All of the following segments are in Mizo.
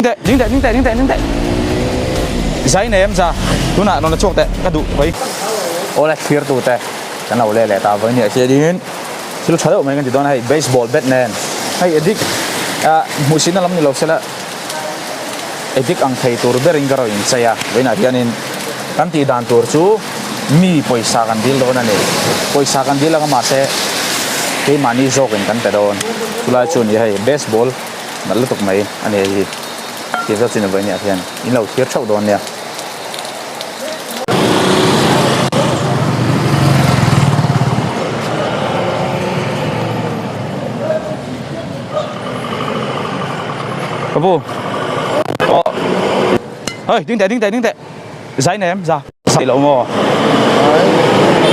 Teh, ding teh, ding teh, ding teh, ding teh. Zai nei em za? Tunah rawn la chhuak teh, ka duh hawi. Awle thlir tu te kan lo leh leh ta vawi nia hria dingin thil tha deuh mai kan ti dawn a hei baseball bat nen hei edik ah hmuhsihna lam ni lo sela edik ang thei tur berin ka rawn inchei a vawiinah hianin kan tih dan tur chu mi pawisa kan dil dawn a ni pawisa kan dil ang a mahse keimahni zawkin kan pe dawn chulai chu a ni hei baseball. Nalh lutuk mai a ni hei hi tih zawt chu ni vawiin ah hian in lo thlir theuh dawn nia. Ka pu aw hei ding teh ding teh ding teh zai nei em za zai lo maw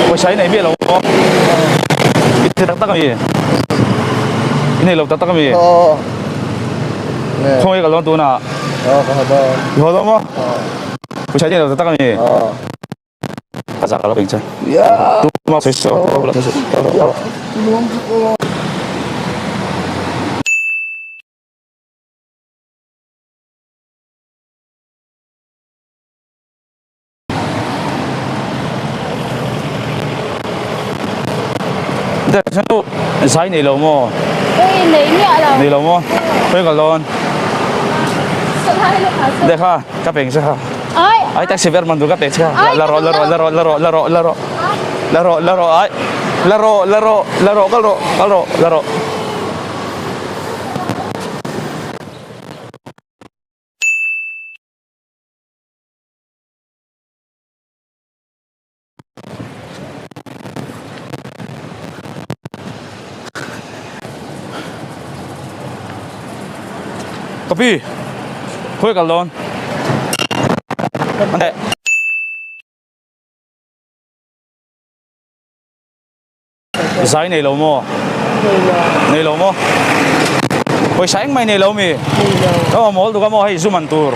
pawisa i nei miah lo maw i ti tak tak ami i nei lo tak tak ami khawnge ka lo tunah i haw dawn maw pawisa i nei lo tak tak ami ka zah ka lo eng che tuma sawi sawi Zai nei lo maw? Ui nei miah lo. Nei lo maw? Khawi ka lawn. Deh kha ka peng che kha. Ai. Ai taxi ver man tur ka pek che kha. La rawh la rawh la rawh la rawh la rawh la rawh. La rawh la rawh ai. La rawh la rawh la rawh kal rawh kal rawh la rawh. Ka pi khawi kal dawn an teh. Zai nei lo maw? Nei lo maw? Pawisa engmah i nei lo mi? Ka mamawh lutuk a maw hei zu man tur.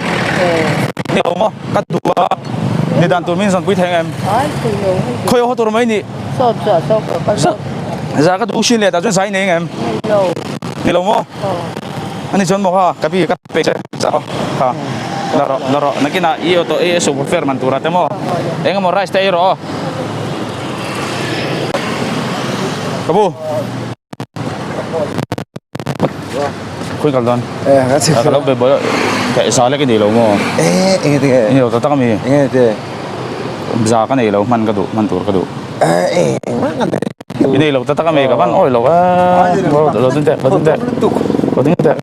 Nei lo maw? Ka duh a ni dan tur min zawn pui thei ang em? Khawi haw tur mai ni? Za ka duh sin leh tah chuan zai nei ang em? Nei lo maw? Ani chuan maw kha ka pi ka pe che za kha la rawh la rawh nakinah i auto i super fare man tur ah te maw engemaw rice te ei rawh aw. Ka bu. Khui kal dawn. Eh, ka chhe. Ka lo be boy. Ka sa le ka nei lo mo. Eh, enge te. Ni lo tak mi. Enge te. Za ka nei lo man ka du, man tur ka du. Eh, eh, man ka nei. I nei lo tak mi ka van oi lo a. Lo ding te, lo ding te. Lo ding te.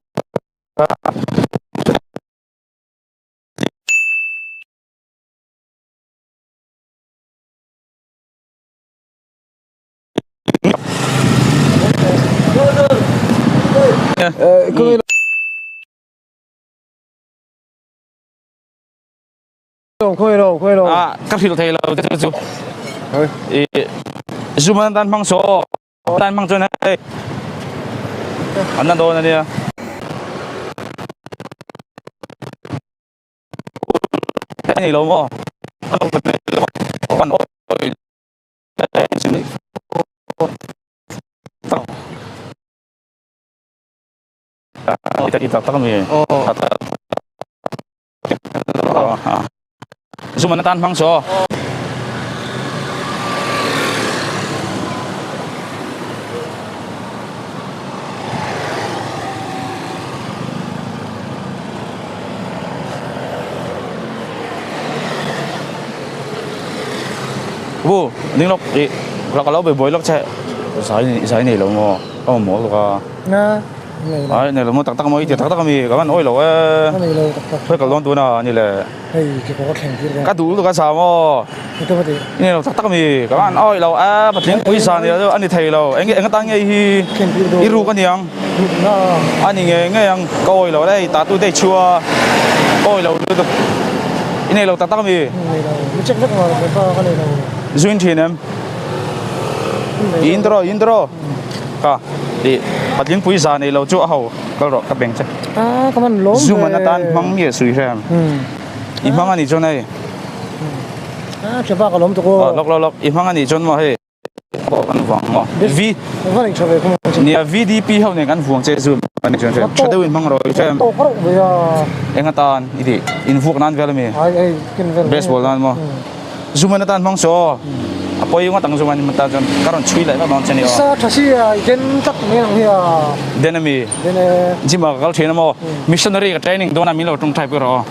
Ah, ka hrilh thei lo te chu i zuman tan hmang so tan hmang chuan hei an na dawn ania Nei lo maw? Zoom an atan hmang saw. Bu, ding lawk i ka lo be buai lawk che. Zai zai nei lo maw? Ka mamawh lutuk a. Na, nei lo. Ai nei lo maw tak tak maw i ti tak tak ami ka van awi lo e. Ka nei lo tak tak. Khawi kal dawn tuna ani le. Hei kekawr ka thleng tir dawn. Ka duh lutuk a sa maw? Enge maw tih? I nei lo tak tak ami ka van awi lo e Patling pui sa ni lo a ni thei lo enge eng atan nge hi Thleng tir dawn. I ruk aniang. Ruk na. A ni ngei ngei ang ka awi lo hei tah tu te i chhua ka awi lo lutuk. I nei lo tak tak ami? Nei lo. Mi check vek maw ka ka nei lo. Zuin thin em? I in tawh i in tawh ka i Patling pui za nei lo chu a ho. Kal rawh ka beng che. Ah ka man lawm ve. Zoom an atan hmang nge sui hrem. I hmang anih chuan hei. Ah tha bak a lawm tuk aw. Lawk lawk lawk i hmang anih chuan maw hei. Pawh kan vuang maw? V Nia VDP ho nen kan vuang che chu ani chuan hre tha deuhin hmang rawh i hre eng atan i tih in vuak nan vel ami baseball nan maw zuman atan hmang saw a pawi ngawt ang zuman atan chuan ka rawn chhui leh vak dawn che ni aw den ami gym ah ka kal thin a maw missionary ka training dawn a min lo tawngtai pui rawh aw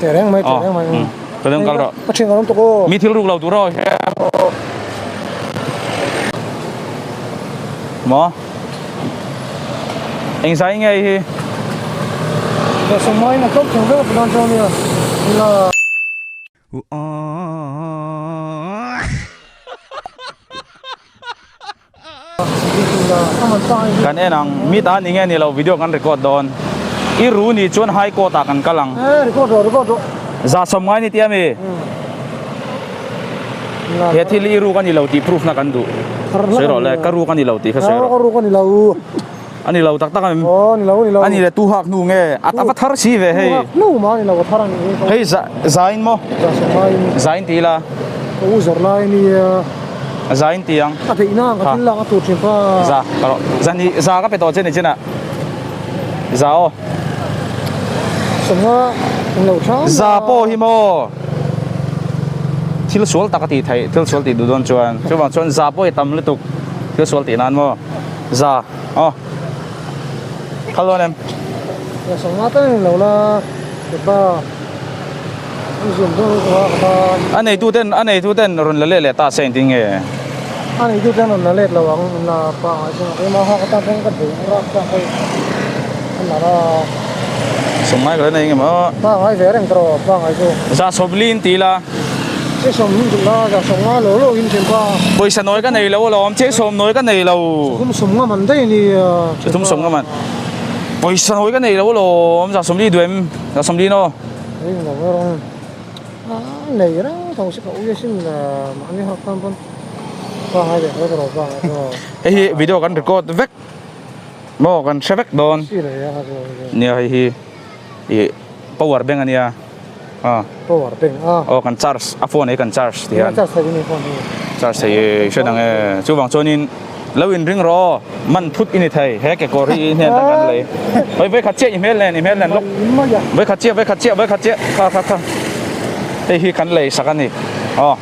ka dang kal rawh mi thil ruk lo tur aw Maw? Eng zai nge hi? Kan en ang, mi ta ni nge ni lo video kan record dawn. I ru ni chuan high court ah kan kal ang. 190 ni tia mi? He thil i ruk a ni lo tih proof na kan duh. Sawi rawh le, ka ruk a ni lo tih kha sawi rawh. Ka ruk a ni lo. A ni lo tak tak em? Aw, ni lo, ni lo. A ni le tu hak hnu nge? A va thar si ve hei. Tu hak hnu mah a ni lo, a thar a ni. Hei za zain maw? Za sawm laiin. Zain ti ila. Ka u zawrh lai a nia. Zain ti ang. A theih na ang, ka thil lak a tur thin kha. Za, ka rawh. Za ni, za ka pe tawh che ni chinah. Za aw. Sawmnga eng lo tha. Za pawh hi maw thil sual tak a tih theih thil sual tih duh dawn chuan chuvang chuan za pawh hi tam lutuk thil sual tih nan maw za aw kal dawn em. Sawmnga tal eng lo la pa A neitu ten a neitu ten rawn la let leh ta se engtin nge? A neitu ten rawn la let lo ang la pa ngai chuan keimah hak atan chuan ka duh rak chuan hei a lar a. Sawm ngai ka la nei engemaw aw. Pa ngai ve reng tawh pa ngai chu. Za sawm li in ti la. Che sawm in duh la za sawm nga lo lo in thin pa. Pawisa nawi ka nei lo alawm che sawm nawi ka nei lo. Chhum sawm nga man daih a ni. Chhum sawm nga man. Pawisa nawi ka nei lo alawm za sawm li duh em za sawm li in aw. Ring lo rawng a nei reng tho si ka ui asin mahni hak tan pawn pangai ve tho tawh pangai tawh. Hei hi video kan record vek maw kan hre vek dawn nia hei hi ih power bank ania a power bank a aw kan charge a phone hi kan charge ti hian charge thei ni phone hi charge thei i hre dang e chuvang chuanin lo in ring rawh man phut i ni thei he kekawr hi i hnen atang kan lei hei vawikhat chiah i hmel nen i hmel nen lawk vawikhat chiah vawikhat chiah vawikhat chiah kha kha kha hei hi kan lei sak a ni aw.